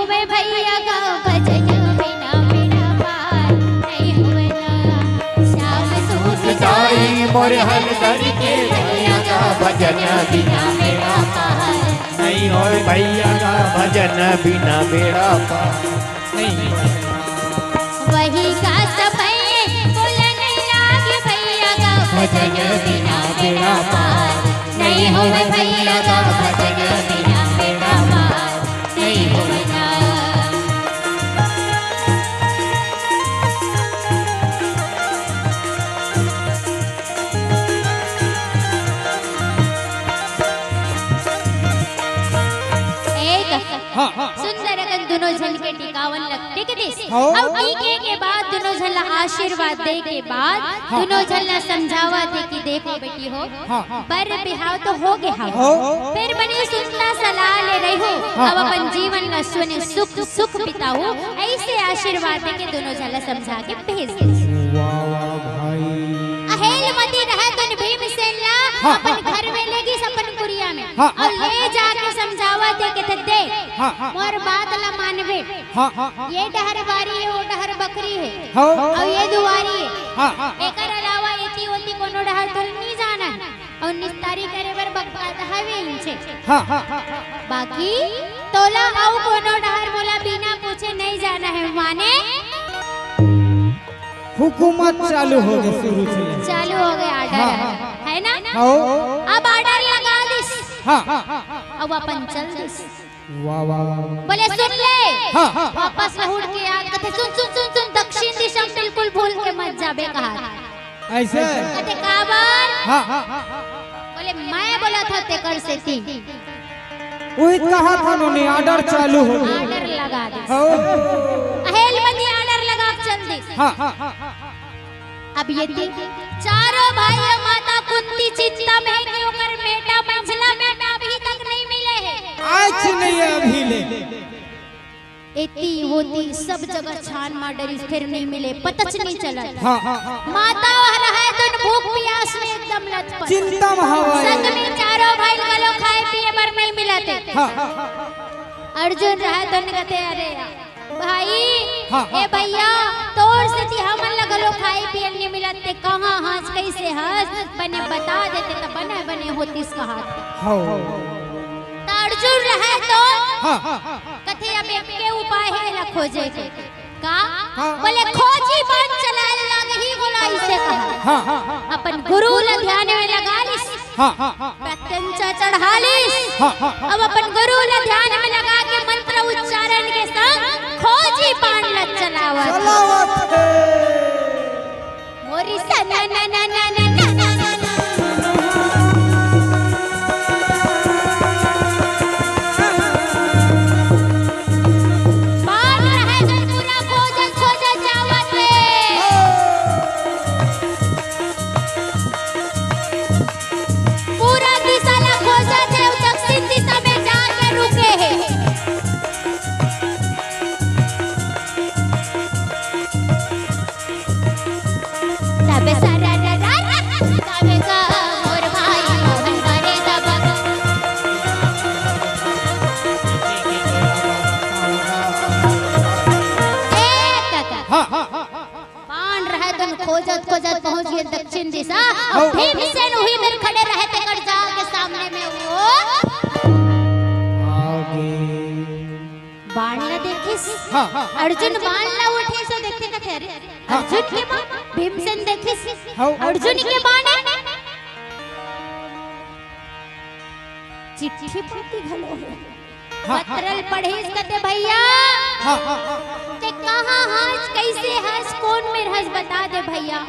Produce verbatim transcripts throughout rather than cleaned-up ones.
मैं भैया का भजन बिना बेड़ा पार नहीं होना। श्याम सूझ जाई मोर हल धर के भैया का भजन बिना बेड़ा पार। नहीं होय भैया का भजन बिना बेड़ा पार। नहीं होय। वही का समय बोलन लाग भैया का भजन बिना बेड़ा पार। नहीं होय भैया का भजन बिना बेड़ा पार। नहीं होना। एक हाँ, हाँ। सुंदर अकन दुनों झन के टिकावन लग टिक दिस। हाँ। अउ टीके के बाद दुनों झन ला आशीर्वाद दे के बाद हाँ। दुनों झन ला समझावत हे कि देखो बेटी हो, हाँ। बर बिहाव तो हो गे हव। हाँ। फेर बने सुंदर सलाह ले रहे हो, हाँ, अब हाँ। अपन जीवन ला सुने सुख सुख बिताहू, ऐसे आशीर्वाद दे के दुनों झन ला समझा के भेज दे। वाह, वाह, भाई। अहेल मती रहय तन भीमसेन ला हाँ, अपन हाँ। घर में लेगिस अपन कुरिया में हाँ, अउ हाँ। ले जाके समझावत हे के दे हाँ, हाँ। मोर बात ला मानबे। हाँ, हाँ। ये डहर बारी हे, वो डहर बखरी हे। हाँ। अउ ये दुवारी हे। हाँ, हाँ। एकर अलावा एती ओती कोनो डहर तोला नी जाना हे। अउ निस्तारी करे बर बकवास हवे इंचे। हाँ, हाँ। बाकी तोला अउ कोनो डहर मोला बिना पूछे नहीं जाना हे, माने? हुकूमत चालू हो गे शुरू से। चालू हो गे order, हाँ, हाँ। हे ना? हाँ। अब order लगा दिस। हाँ। अब अपन चल दिस। वाह, वाह, वाह। बोले, "सुन ले।" हाँ, हाँ। वापस लहुट के याद करथे, "सुन, सुन, सुन, सुन, दक्षिण दिशा में बिल्कुल भूल के मत जाबे," कहा। ऐसे? कथे, "काबर?" हाँ, हाँ। बोले, "मैं बोलत हँव तेकर सेती।" उही कहा था उन्होंने, order चालू हो गया। Order लगा दे। हाँ। अहेल मती order लगा के चल दे। हाँ, हाँ। अब ये दे, चारों भाई अउ माता कुंती चिंता में हे कि ओकर बेटा, मंझला बेटा अभी तक नहीं मिले हे। आज नहीं हे अभी ले। एती ओती सब जगह छान मार डरिस, फेर नहीं मिले, पतच नहीं चलत। हाँ, हाँ, हाँ। माता वह रहय तन भूख पियास में एकदम लथपथ। चिंता में हवय। संग में चारों भाई घलो खाए पिए बर नहीं मिलत हे। हाँ, हाँ, हाँ। अर्जुन रहय तन कथे, "अरे यार, भाई, हाँ, हाँ, ए भैया, तोर सेती हमन ला घलो खाए पिए ल नइ मिलत, ते कहाँ हस, कइसे हस, बने बता देते त बने बने होतिस," कहाथे। हाँ। त अर्जुन रहय तो हाँ, हाँ, हाँ। कथे, "अब एके उपाय हे एला खोजे के।" का? हाँ। बोले, "खोजी बाण चलाए लागही," बोला अइसे कहा। हाँ, हाँ, हाँ। अपन गुरु ला ध्यान में लगा लिस। हाँ, हाँ, हाँ। प्रत्यंचा चढ़ा लिस। हाँ, हाँ, हाँ। अब अपन गुरु ला ध्यान में लगा के मंत्र उच्चारण के संग खोजी बाण ला चलावत। चलावत हे। मोरी सन न न न न न न न। बाण रहय तो पूरा खोजत खोजत जावत हे। पूरा दिशा ला खोजत हे, अउ दक्षिण दिशा में जाके रुके हे। तब सरर रर, तब का मोर भाई मोहन करे तब। ए काका। हाँ, हाँ, हाँ। बाण रहय तन खोजत खोजत पहुंच गे दक्षिण दिशा। अउ भीमसेन उही मेर खड़े रहय तेकर जाल के सामने में वो आगे। बाण ला देखिस। हाँ, हाँ। अर्जुन बाण ला उठे सो देखथे कथे, "अरे, हाँ। अर्जुन के बाण?" भीमसेन देखिस। हाँ। अर्जुन के बाण हे। चिट्ठी पाती घलो हे। हाँ, हाँ। पत्र ल पढ़िस कथे, "भैया, हाँ, हाँ, हाँ। ते कहाँ हस, कइसे हस, कोन मेर हस, बता दे भैया।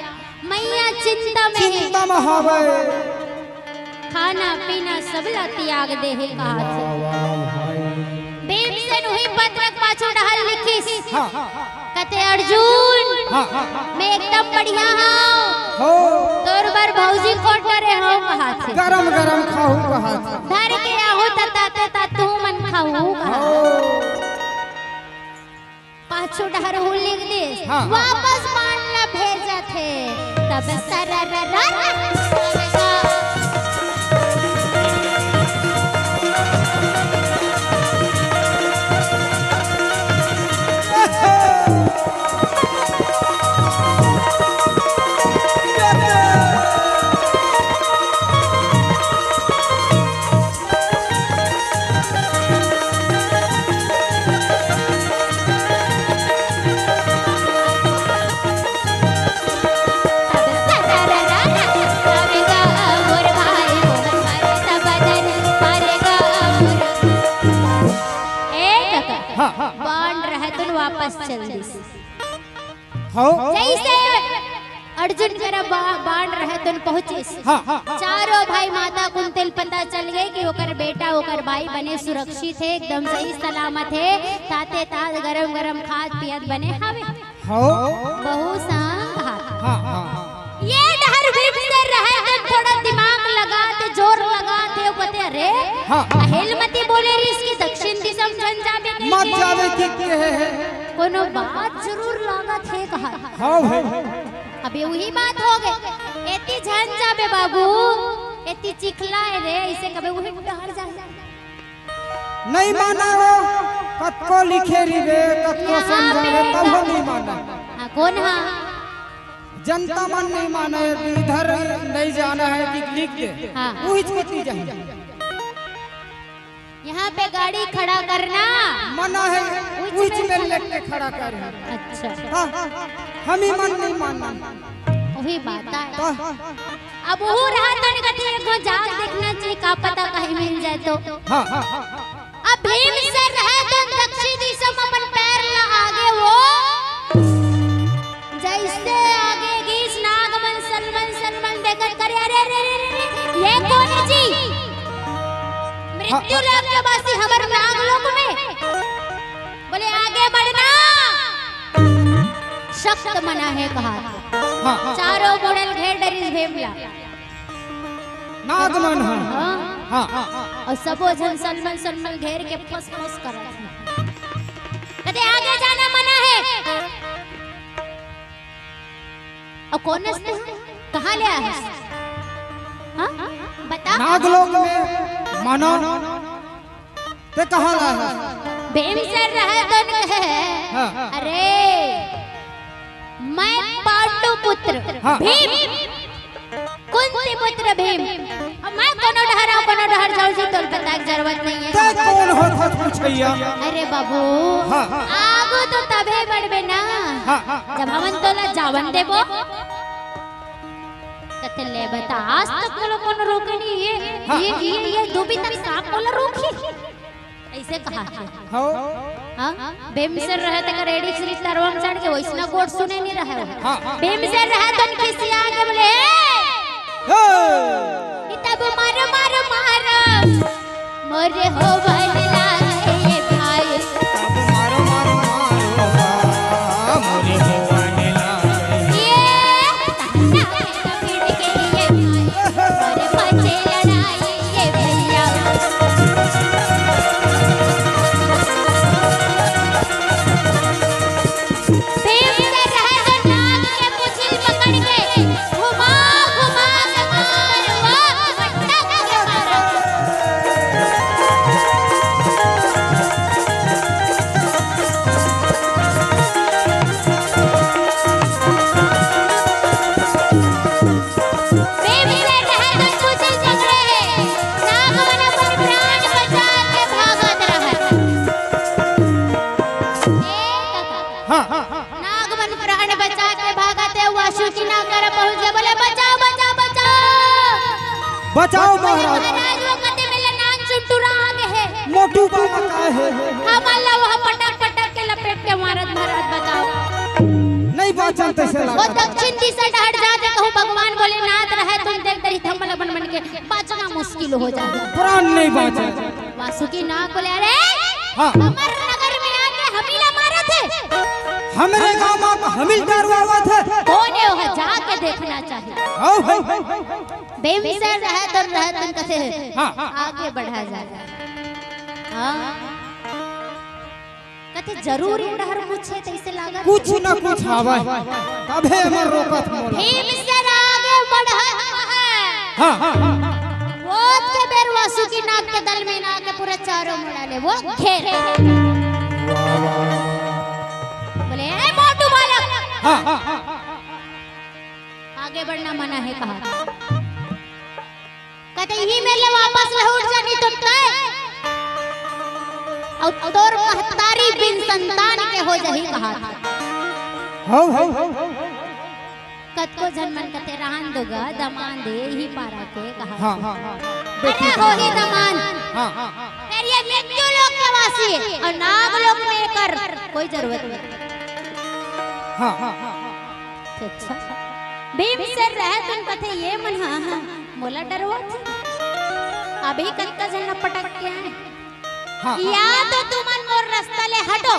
मइया चिंता में हे। चिंता में हवय। खाना पीना सब ला त्याग दे हे," कहाथे। वाह, वाह, भाई। भीमसेन उही पत्र के पाछू डहर लिखिस। हाँ, हाँ, हाँ। कथे, "अर्जुन, हाँ, हाँ, हाँ। मैं एकदम बढ़िया हँव। हो। तोर बर भौजी खोट डरे हँव," कहाथे। गरम गरम खाहू कहाथे। धर के आहू त ताते तात तुहू मन खाहू कहाथे। हो। पाछू डहर हू लिख दिस। हाँ। वापस बाण ला भेजत हे। तब सरर रर। हाँ, हाँ। बाण रहतुन वापस चल दिस। हव। जइसे अर्जुन करा बा-, बाण रहतुन पहुंचिस। हाँ, हाँ। चारों भाई माता कुंती ल पता चल गे कि ओकर बेटा, ओकर भाई बने सुरक्षित हे, एकदम सही सलामत हे, ताते तात गरम गरम खात पियत बने हवे। हव। बहू संग हाथ। हाँ, हाँ, हाँ। ये डहर भीमसेन रहे त थोड़ा दिमाग लगात, जोर लगात हे, ओ कथे, "अरे, हाँ। अहेल मती बोले रिहिस कि दक्षिण दिशा म झन जाबे कहिके। मत जाबे कहिके हे।" कोनो बात जरूर लागत हे कहा। हव भाई। अबे उही बात हो गे। एती झन जाबे बाबू, एती चिखला हे रे, अइसे कबे उही डहर जाही। नइ मानय वो, कतको लिखे रिबे, कतको यहाँ समझावे, पे तभो नइ मानय। हाँ, कोन हा? जनता मन नइ मानय, इधर नइ जाना है कि लिख दे। हाँ। उहिच कोती जाही। यहाँ पे गाड़ी खड़ा करना। मना है, उहिच उहिच में में लेके खड़ा कर। अच्छा। हाँ, हमी मन नइ मानना। उही बात आय। हाँ। अब ओहू रहतुन कथे, "एक घांव जाके देखना चाहिए, का पता कहीं मिल जाए तो।" हाँ, हाँ, हाँ। अब भीमसेन रहतुन दक्षिण दिशा म अपन पैर ला आगे वो, जइसे आगे गिस नाग मन सलमन सलमन देखत करे, "अरे, अरे, अरे, अरे, अरे, ये कोन हे जी? मृत्यु लोक के वासी हमर नाग लोक में।" बोले, "आगे बढ़ना।" सख्त मना हे कहा। हाँ, हाँ। चारों मुड़ा ल घेर डरिस भीम ला। नाग मन ह। हाँ। हाँ। अउ सबो झन सलमन सलमन घेर के फस फस करत हे। कथे, "आगे जाना मना है।" अउ कोन हस तैं? कहाँ ले आए हस? हाँ? बता। नाग लोक में मना। तैं कहाँ ले आए हस? भीमसेन रहतुन कहे, हाँ। "अरे, मैं पांडु पुत्र हाँ। भीम, कुंती पुत्र भीम, अब मैं कोनो डहर आंव, कोनो डहर जांव जी, तोला बताय के जरूरत नइ हे।" तैं कोन होथस पूछइया? अरे बाबू, हाँ। आगू तो तभे बढ़बे ना, हाँ। जब हमन तोला जावन देबो। कथे, "ले बता, आज तक मोला कोनो रोके नइ हे। हाँ। ये, ये, ये धोबी तक सांप मोला रोकही?" अइसे कहा हे। हव। हाँ? भीमसेन रहे तेकर एड़ी सिरी तरवा म चढ़ के वइसना गोठ सुने नइ रहे। हाँ। भीमसेन रहे त खिसिया के बोले, "हे! हे! ई तब मारो, मारो, मारो। मोरे होवन लागे ये भाई।" तब मारो, मारो, मारो, मोरे होवन लागे। ये ताना के पकड़ के ये भाई, मोरे पचे लड़ाई ये भैया। भीमसेन रहे त नाग के पूछी ल पकड़ के घुमा घुमा के मारवा, पटक के मारा। भीमसेन रहे त पूछी ल पकड़े हे, नाग मन अपन प्राण बचा के भागत रहय। ए कका, हाँ, हाँ, हाँ। नाग मन प्राण बचा के भागत हे, वासुकी नाग करा पहुंच गे, बोले, "बचाओ, बचाओ, बचाओ।" बचाओ महाराज। महाराज, वो कथे मेला नाग चुनटुरा आगे हे। मोटू बालक आए हे। हमन ला वो पटक पटक के लपेट के मारत, महाराज, बचाओ। नइ बांचन तइसे वो लागत। दक्षिण दिशा डहर जाथे, कहूं भगवान भोलेनाथ रहय, तुम देख दरी थम्बल बन बन के बांचना मुश्किल हो जाय। प्राण नइ बांचे। वासुकी नाग बोले, "अरे, हाँ। हमर नगर में आके हमी ला मारत हे। हमरे गांव में हमी ल डरवावत हे। कोन हे ओह? जाके देखना चाहिए।" हव, हव। भीमसेन रहे त, रहे त कथे, हाँ। आगे बढ़ा जाए। हाँ। कथे, "जरूर ये डहर कुछ हे, तइसे लागत हे।" कुछ न कुछ हवय, तभे हमर रोकत मोला। भीमसेन आगे बढ़त हे। हाँ, हाँ, हाँ। ओतके बेर वासुकी नाग के दल में ना के पूरा चारों मुड़ा ले वो घेर। बोले, "ए मोटू बालक।" हाँ, हाँ, हाँ। आगे बढ़ना मना हे कहा। कथे, "इही मेर ले वापस लहुट जानी तो तय, अउ तोर महतारी बिन संतान के हो जाही," कहा। हव, हव, हव, हव। कतको झन मन कथे, "रहन दो गा, दमान दे, इही पारा के," कहा। हाँ, हाँ, हाँ। अरे, होही दमान। हाँ, हाँ, हाँ। फेर ये मृत्यु लोक के वासी हे, अउ नाग लोक में कोई जरूरत नहीं। हाँ, हाँ, हाँ, हाँ। अच्छा, भीमसेन रहत हन कथे, ये मन, हाँ, हाँ, मोला डरवाथे। अभी कतका झन ला पटक के आए। हाँ, हाँ। या तो तुमन मोर रस्ता ले हटो,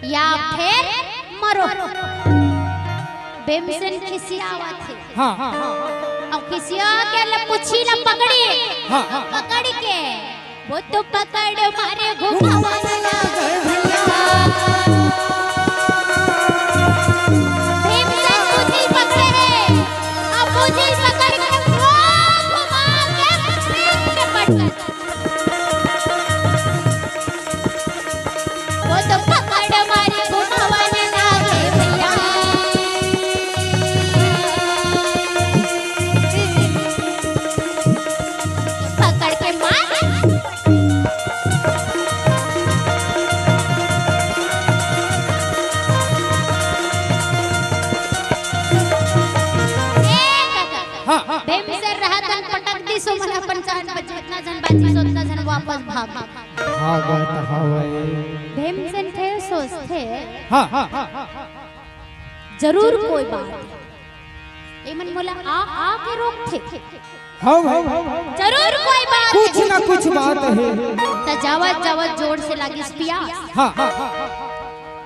या फिर मरो। भीमसेन खिसियावत हे। हाँ, हाँ, हाँ, हाँ। अउ खिसिया के ले पूछी ला पकड़ी। हाँ, हाँ, हाँ। पकड़ के वो तो पकड़ मारे घुमावन लागे भैया। भीमसेन पूछी पकड़े हे, अब पूछी पकड़ के वो घुमा के पीठ पे पटक। वो तो पकड़ मारे घुमावन लागे भैया। पकड़ के मार। ए काका, हाँ, हाँ। भीमसेन रहत हन पटक दिस ओमन अपन जान बचे, जितना झन बाचिस ओतना झन वापस भाग। हाँ, बात हवय। भीमसेन फेर सोचथे, हाँ, हाँ, हाँ, हाँ, हाँ। जरूर कोई बात हे। एमन मोला आ, आ के रोकथे। हाँ, हाँ, हाँ, हाँ। जरूर कोई बात कुछ हे। ना कुछ बात हे। त जावत, जावत जोर से लागिस पियास। हाँ, हाँ, हाँ, हाँ।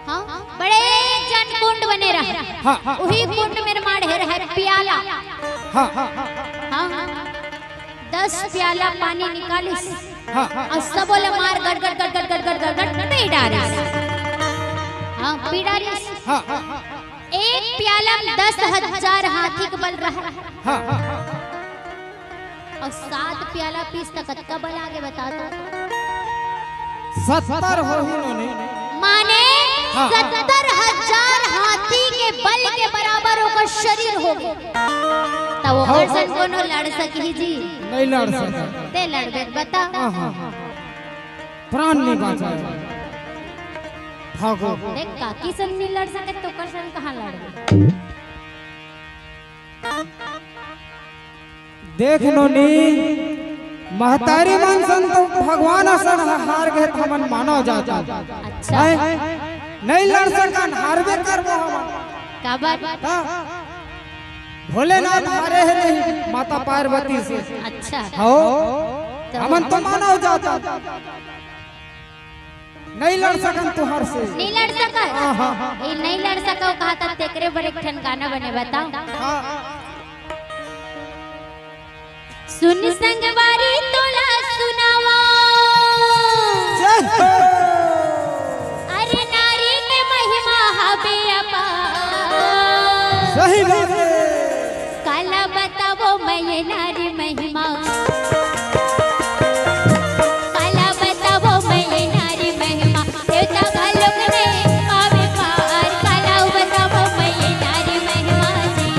हाँ, बड़े जन कुंड बने रहे। हाँ, हाँ, उही हाँ। कुंड में माढ़े रहे पियाला। हाँ, हाँ, हाँ, हाँ। हाँ, हाँ। दस प्याला पानी निकालिस। हाँ, हाँ। अउ सबो ला मार गट गट गट गट पी डारिस। हाँ, पी डारिस। हाँ, हाँ, हाँ। एक प्याला में दस हजार हाथी के बल रहा। हाँ, हाँ, हाँ। अउ सात प्याला पीस त कतका बल आगे बता तो। सत्तर होही नोनी। माने हाँ, हाँ, हाँ। सत्तर हजार हाथी के बल के बराबर ओकर शरीर होगे। त ओकर हाँ, सन हाँ। कोनो लड़ सकही जी? नहीं लड़ सकय। ते लड़बे त बता। हाँ, हाँ, हाँ। प्राण नहीं बाँचय। भागो। देख, काकी सन नहीं लड़ सकय त ओकर सन कहाँ लड़बे? देख नोनी, महतारी मन सन तो भगवान असन ह-, हार गे त हमन मानव जात। अच्छा। हैं? नहीं लड़ सकन, हारबे करबो हमन। काबर? हाँ। भोलेनाथ हारे हे नहीं माता पार्वती से। अच्छा। हो? तो हमन तो मानव जात। नहीं लड़ सकन तुहर से। नहीं लड़ सकन? हाँ, हाँ, हाँ। ए, नहीं लड़ सकव कहा त तेकरे बर एक ठन गाना बने, बताओ। हाँ। सुन संगवारी तोला सुनावा। जय हो। अरे नारी के महिमा हवे अपार। सही बात है। काला बतावो मैं ये नारी महिमा। काला बतावो मैं ये नारी महिमा। देवता घलोक नहीं पावे पार। काला बतावो मैं ये नारी महिमा जी।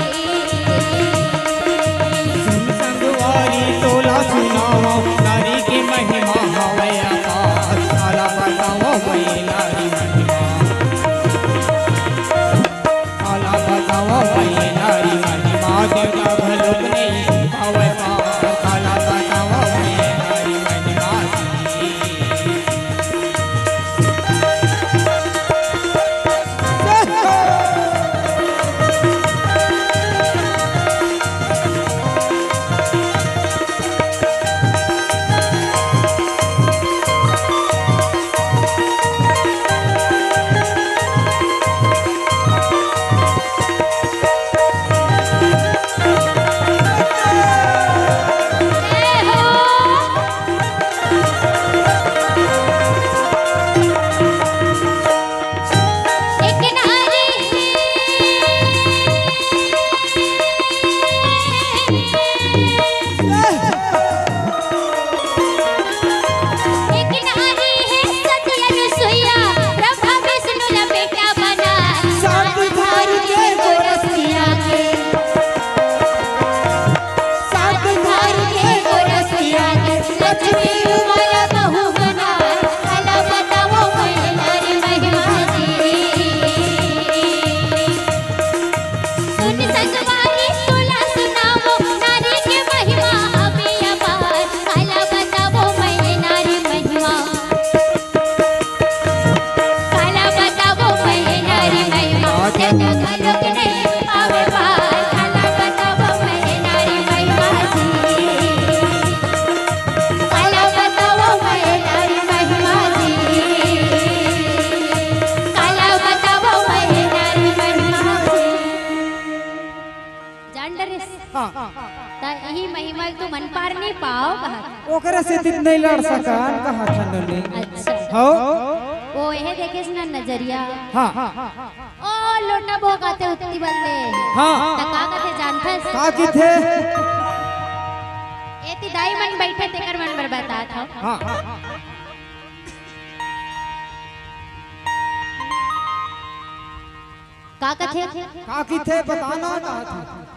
सुन संगवारी तोला सुनावो, नारी के महिमा हवे अपार। काला बतावो मैं नारी महिमा। काला बतावो मैं नारी पाव कहत। ओकरे सेती त नइ लड़ सकन, कहत हन नोनी। अच्छा। हो? वो एहे देखेस ना नजरिया। हाँ। ओ लोटा भोगाथे उत्ती बल्ले। हाँ। त का कथे जानथस? का कथे? एती दाई मन बइठे तेकर मन बर बतात हव। हाँ। का कथे? का कथे? बता ना, का कथे?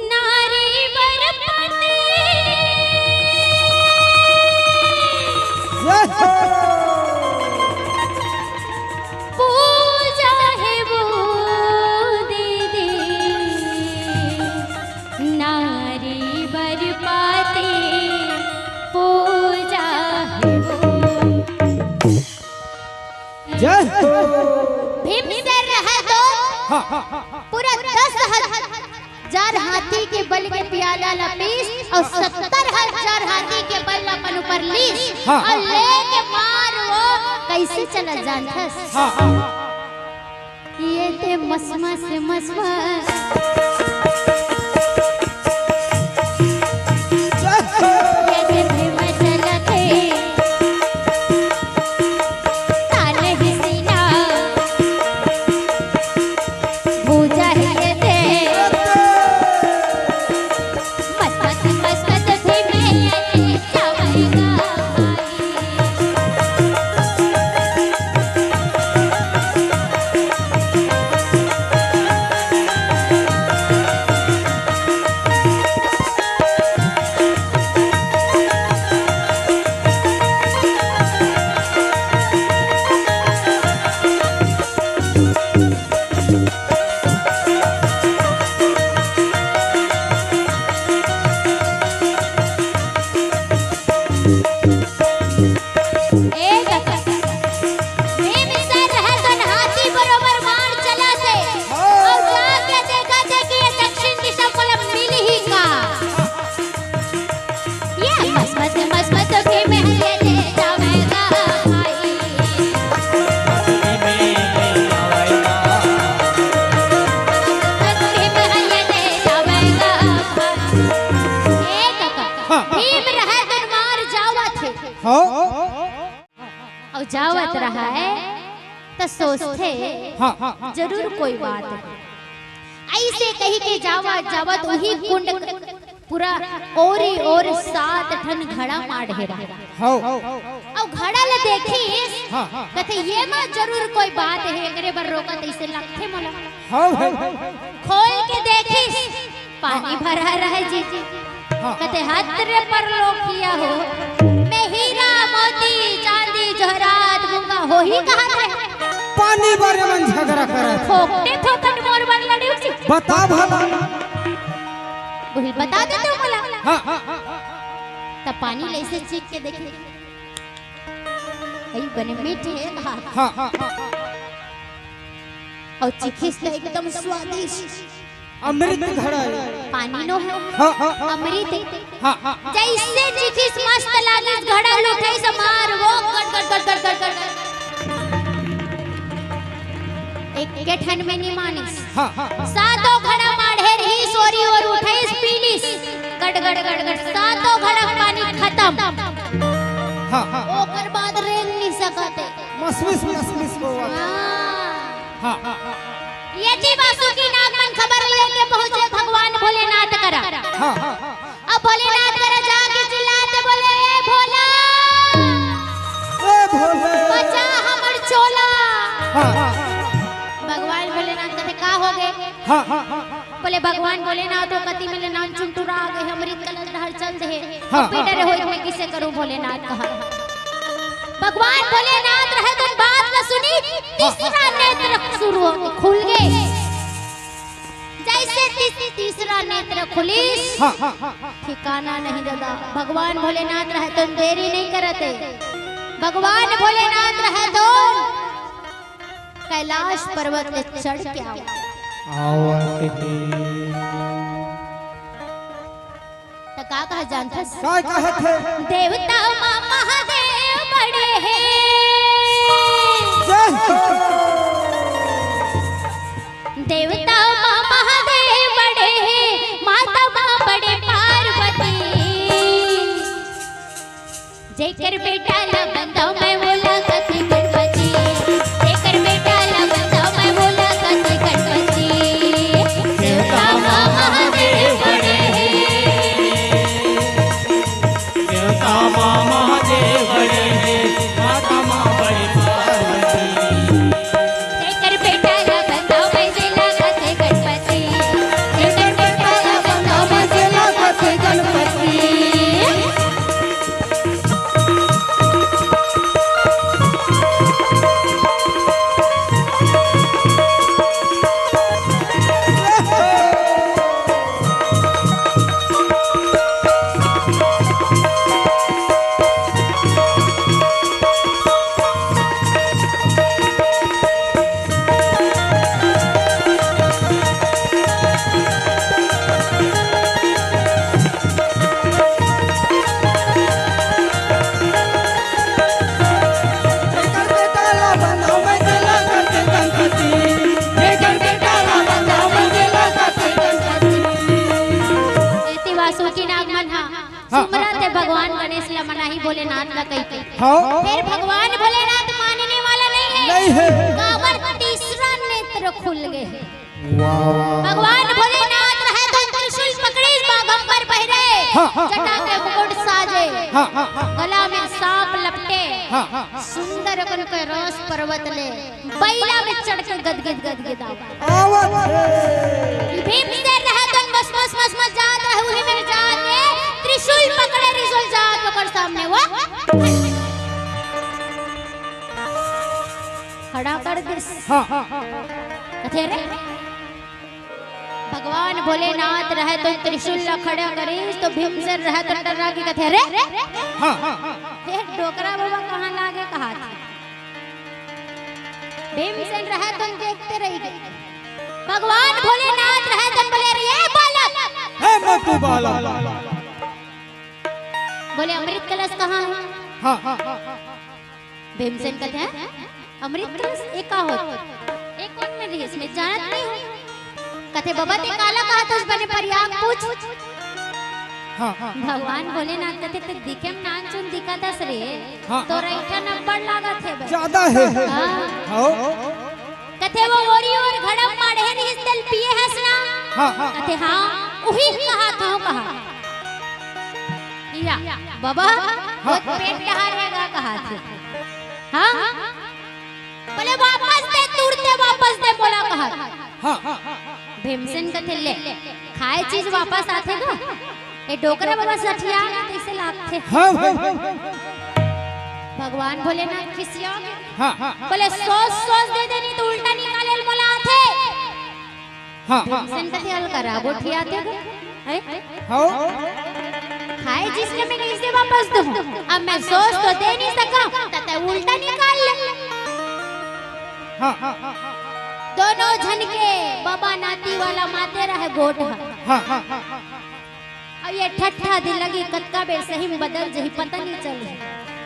नारी बर पति जय हो। पूजा हे वो दीदी, नारी बर पति पूजा हे वो। जय हो। भीमसेन रहे तो हाँ, हाँ, हाँ, हाँ। पूरा दस हजार हाथी के बल के पियाला ला पीस अउ सत्तर हजार हाथी के बल ला अपन ऊपर लीस हाँ, अउ हाँ। लेके मार वो कइसे चला जानथस? हाँ, हाँ, हाँ। ये ते मस मस मस मस। ये ते भीम चलत हे। तान ही सीना। भूजा ही ये ते। मस मस मस मस भीम ये ते। ए कका, भीमसेन रहय तोन हाथी बरोबर मार चलत हे। हाँ। अउ जाके देखत हे कि ये दक्षिण दिशा मोला मिलही का? ये मस मस मस मस के में हरिये ले जावेगा भाई। ए कका, हाँ। भीम रहय तोन मार जावत हे। हाँ। अउ जावत रहय, त सोचथे, हाँ। जरूर कोई बात हे। अइसे कहिके जावत, जावत उही कुंड पूरा ओरी ओर सात ठन घड़ा माढ़े रहय। हव। अउ घड़ा ल देखिस, हाँ। कथे, "ये मा जरूर कोई बात हे, एकरे बर रोकत अइसे लगथे मोला।" हव, हव। खोल के देखिस, पानी भरा रहय जी। हाँ। कथे, "हत रे परलोकिया हो, मैं हीरा मोती चांदी जवाहरात गूंगा होही कहात रहे।" पानी बर मन झगड़ा करत। फोकटे फोकट मोर बर लड़े जी। बता भला। वही बता देते हो बोला। हाँ। त पानी ल अइसे चीख के देखे। अई बने मीठ हे का? हाँ। अउ चिखिस त एकदम स्वादिष्ट। अमृत घड़ा हे। पानी नो हे। हाँ, हाँ, हाँ। अमृत हे। हाँ, हाँ, हाँ। जइसे चिखिस मस्त लागिस घड़ा ल उठाइस मार वो गड़, गड़, गड़। एके ठन में नी मानिस। हाँ, हाँ, हाँ। सातों घड़ा माढ़े रहिस ओरी ओर उठाइस पी लिस। गड़, गड़, गड़, गड़। सातों घड़ा पानी खतम। हाँ, हाँ। ओकर बाद रेंग नी सकत हे। मसमिस, मसमिस होवत। हाँ। हाँ, हाँ, हाँ। ये जी बासुकी नाग मन खबर लेके पहुंचे भगवान भोलेनाथ करा। हाँ, हाँ, हाँ। अब भोलेनाथ करा जाके चिल्लाथे बोले, "ए भोला, ए भोले। बचा हमर चोला।" हाँ, हाँ। भगवान भोलेनाथ कथे, "का होगे?" हाँ, हाँ, हाँ, हाँ। बोले, "भगवान भोलेनाथ, ओ कति में ले नान चुनटुरा गे, हमरी कलश डहर चल दे हे। हाँ, अब बेटा हाँ। रहो, मैं कइसे करूं?" भोलेनाथ कहा। भगवान भोलेनाथ रहय तोन बात ल सुनिस, हाँ, हाँ। तीसरा नेत्र शुरू हो, खुल गे। जइसे तीस-, तीसरा नेत्र खुलिस, हाँ, हाँ, हाँ, हाँ। ठिकाना नहीं ददा। भगवान भोलेनाथ रहय तोन देरी नहीं करत हे। भगवान भोलेनाथ रहय तोन कैलाश पर्वत ले चढ़ के आवत। आवत हे। त का कहा जानथस? का कहत हे? देवता मा महादेव बड़े हे। जय हो। देवता मा महादेव बड़े हे, मा जेकर बेटा ला बंदाव मैं, वोला कथे गणपति। जेकर बेटा ला बंदाव मैं, वोला कथे गणपति। देवता मा महादेव बड़े हे। देवता मा महादेव बड़े हे। माता मा बड़ी पार्वती। जेकर बेटा ला बंदाव मैं, जेला कथे गणपति। जेकर बेटा ला बंदाव मैं, जेला कथे गणपति। एती वासुकी नाग मन हा हाँ, सुमरत हे भगवान गणेश ला, मनाही भोलेनाथ ला कहिके। हाँ। फेर भगवान भोलेनाथ मानने वाला नहीं हे। नहीं हे। काबर तीसरा नेत्र खुल गे हे। वाह, वाह। भगवान भोलेनाथ रहे तो त्रिशूल पकड़े, बाघंबर पहिरे, हाँ, हाँ। जटा के मुकुट साजे, हाँ, हाँ, हाँ। गला में सांप लपटे, हाँ, हाँ, हाँ। सुंदर कन के रोस पर्वत ले, बइला में चढ़ के गदगद गदगद आवा। आवत हे। भीमसेन रहे तो मस, मस, मस, मस जात रहे, उही में जात हे, त्रिशूल पकड़े, त्रिशूल जात ओकर सामने वो खड़ा कर दिस। हाँ, हाँ, हाँ। कथे रे, भगवान भोलेनाथ रहे तो त्रिशूल ला खड़ा करिस, तो भीमसेन रहे तो डरा के कथे रे। हाँ, हाँ, हाँ। ये डोकरा बाबा कहाँ लागे कहा था। भीमसेन रहे तो देखते रही गए। भगवान भोलेनाथ रहे तो बोले, "रे बालक।" हे मधु बालक। बोले, "अमृत कलश कहाँ है?" हाँ, हाँ, हाँ। भीमसेन कथे, "अमृत कलश ए का होत? ए कोन में रहिस? मैं जानत नहीं हूँ।" कथे, "बाबा, ते काला कहा था उस बने प्रयाग पूछ।" हाँ, हाँ। भगवान भोलेनाथ कथे, "ते दिखे में नानचुन दिखत हस रे, हाँ, तोर अइठन अब्बड़ लागत हे बे।" ज्यादा हे। हाँ। हाँ। कथे, "वो ओरी ओर घड़ा माढ़े रिहिस, तेला पिए हस ना?" हाँ, हाँ। कथे, "हाँ।" उही कहा था, कहा। या, बाबा, हाँ, वो हाँ। पेट डहारेगा कहा थे। हाँ? बोले, "वापस दे, तुरते वापस दे," बोला कहा। हाँ। भीमसेन कथे, "ले, खाए चीज वापस आथे गा? ए डोकरा बाबा सठिया तइसे लागथे।" हाँ, हाँ, हाँ, हाँ। भगवान भोलेनाथ खिसिया गे। हाँ, हाँ, हाँ। बोले, "सोच, सोच दे देनी तो उल्टा निकाले मोला आथे।" हाँ, हाँ, भीमसेन कथे, "अलकरा गोठियाथे गा।" हैं? हाँ। खाए जिसने मैं कैसे वापस दूँ? अब मैं सोच तो दे नहीं सका, त तैं उल्टा निकाल ले। हाँ, हाँ, हाँ। दोनों झन के बाबा नाती वाला माते रहे गोठ ह। हाँ, हाँ, हाँ, हाँ। अब ये ठट्ठा दिलगी कतका बेर सही में बदल जही, पता नहीं चले।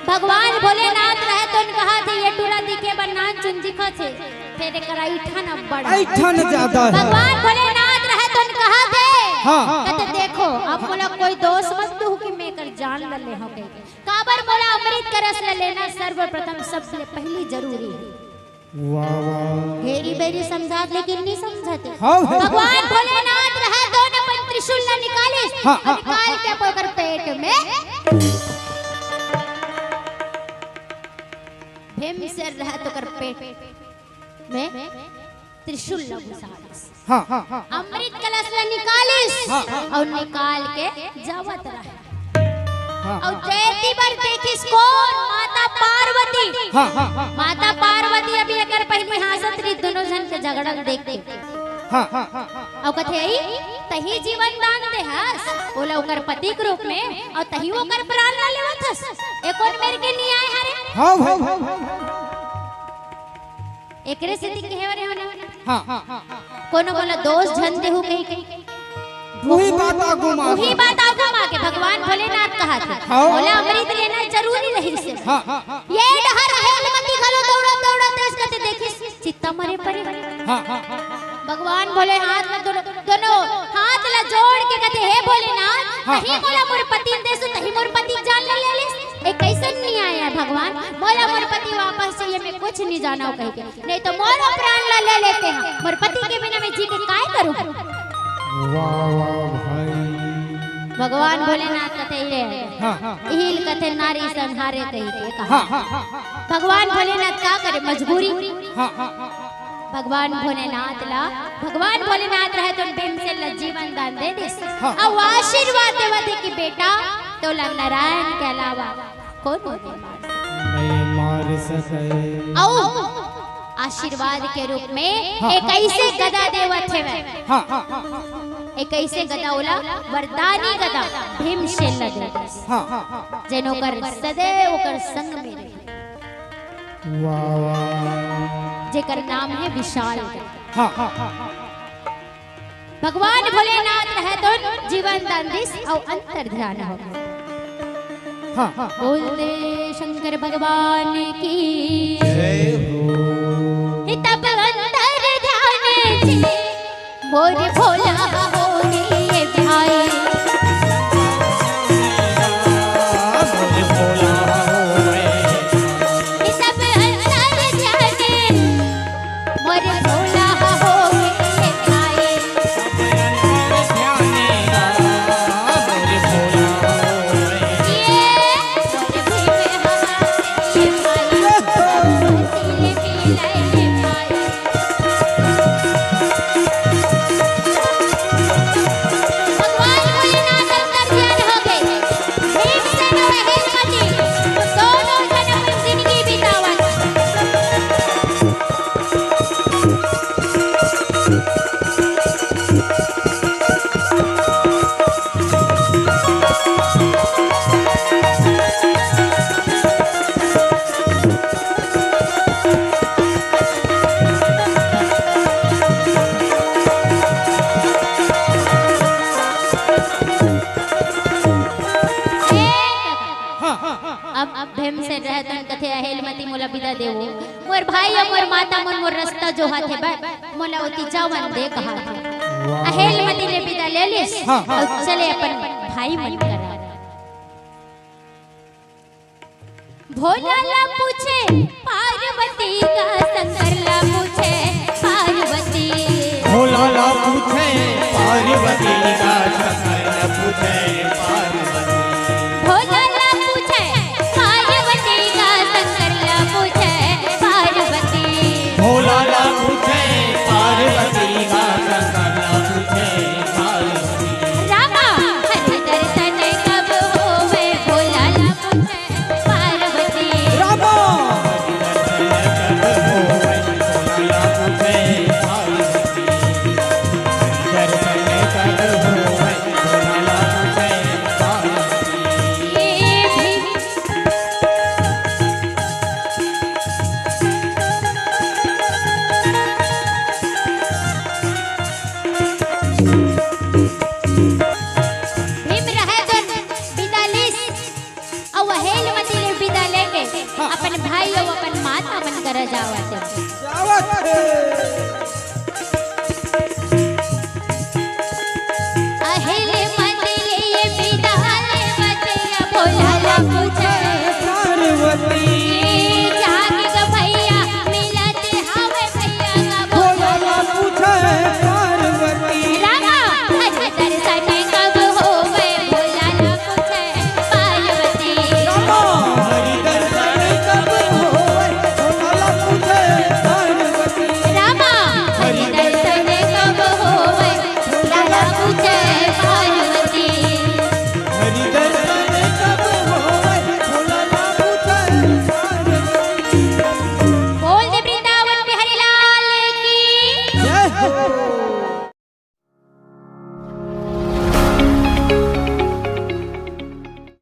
भगवान भोलेनाथ रहे तो उन कहा थे, "ये टूरा दिखे बर नानचुन दिखत हे, फेर एकर अइठन अब्बड़ हे।" अइठन ज्यादा हे। भगवान भोलेनाथ रहे तो उन कहा थे, हाँ। कथे, "देखो, अब मोला कोई दोष मत दू कि मैं एकर जान ल ले हूँ कहिके। काबर मोला अमृत के रस ल लेना सर्वप्रथम सबसे पहली जरूरी हे।" वाह, वाह। घेरी बेरी समझात, लेकिन नहीं समझत। हाँ, हाँ। भगवान भोलेनाथ रहे तो न अपन त्रिशूल ला निकालिस, हाँ, हाँ, निकाल के अपन ओकर पेट में भीमसेन रहे तो ओकर पेट में त्रिशूल ला घुसा दिस। हाँ, हाँ, हाँ। अमृत कलश ला निकालिस हाँ, हाँ। अउ निकाल के जावत रहे। हाँ, अउ हाँ। जैती बर देखिस कोन? माता पार्वती। हाँ, हाँ, हाँ। माता पार्वती अभी एकर पहिली हाँसत रही, दोनों झन के झगड़ा ल देख के। हाँ, हाँ, हाँ, हाँ। अउ कथे, "अई, तही जीवन दान दे हस, ओला ओकर पति के रूप में, अउ तही ओकर प्राण ला लेवत हस। ए कोन मेर के न्याय हरे?" हाँ, हाँ, हाँ, हाँ। एकरे सेती कहे बर हे ना, हाँ, हाँ, हाँ, हाँ। कोनो मोला दोष झन देहू कहिके। उही बात आगू मा उही बात आगू मा के भगवान भोलेनाथ कहा थे, हाँ। मोला अमृत लेना जरूरी रहिस हे। हाँ, हाँ, हाँ। ये डहर हेलमती घलो दौड़त दौड़त देश कथे देखिस, चित्ता मरे परे। हाँ, हाँ, हाँ, हाँ। भगवान भोलेनाथ ला दोनों, दोनों हाथ ला जोड़ के कथे, "हे भोलेनाथ, हाँ, तही हाँ। मोला मोर पति ल देसु, तही मोर पति के जान ल ले लेस। ए कैसे भगवान, मोला मोर पति वापस चाहिए, मैं कुछ नहीं जानव कहिके, नहीं तो मोरो प्राण ला ले लेते हैं, मोर पति के बिना मैं जी के काय करूं? वाह, वाह भाई। भगवान भोलेनाथ कथे रे, हाँ। इहिल कथे नारी संहारे कहिके कहा। हाँ। भगवान भोलेनाथ का करे, मजबूरी। हाँ। भगवान भोलेनाथ ला, भगवान भोलेनाथ रहे तो भीमसेन ला जीवन दान दे दिस। हाँ। अउ आशीर्वाद देवत हे कि बेटा, तोला नारायण के अलावा कोनो नहीं मार सके। अउ आशीर्वाद के रूप में हाँ, एक हाँ। अइसे गदा देवत हे वह। हाँ, हाँ, हाँ। एक अइसे गदा ओला वरदानी गदा भीमसेन ला दे दिस। हाँ, हाँ, हाँ। जेन ओकर सदैव ओकर संग में रहे। वाह, वाह। जेकर नाम हे विशाल। हाँ, हाँ, हाँ। भगवान भोलेनाथ रहे तो जीवन दान दिस अउ अंतर ध्यान हो। हाँ, हाँ। बोल दे शंकर भगवान की। जय हो। हे तब अंतर ध्यान जी, मोर भोला हो गए भाई। हे सब अंतर ध्यान, मोर भोला हो गए भाई। ये मोर भीम हमारे भाई, तेरे मिलाए भाई। भगवान भोलेनाथ अंतर ध्यान हो गए। भीमसेन और हेलमती दोनों जन अपन जिंदगी बितावत। अब, अब भीमसेन रहे तन कथे, "अहेलमती मोला बिदा देवो, मोर भाई अउ मोर माता मन मोर रस्ता जोहत हे, बस मोला ओती जावन दे," कहा। अहेलमती ले बिदा ले लिस, हाँ। अउ चले अपन भाई मन करा। भोला ला पूछे पार्वती का, शंकर ला पूछे पार्वती। भोला ला पूछे पार्वती का, शंकर ला पूछे पार्वती। भोला ला पूछे पार्वती का, शंकर ला पूछे पार्वती। भोला ला पूछे पार्वती का, शंकर ला पूछे पार्वती। रामा, हरि दर्शन कब होवे, भोला ला पूछे पार्वती। रामा। ये भी भीम रहे तो बिदा लिस, अउ अहेलमती ले बिदा लेके हाँ। अपन भाई अउ अपन माता मन करा जावत हे। जावत हे।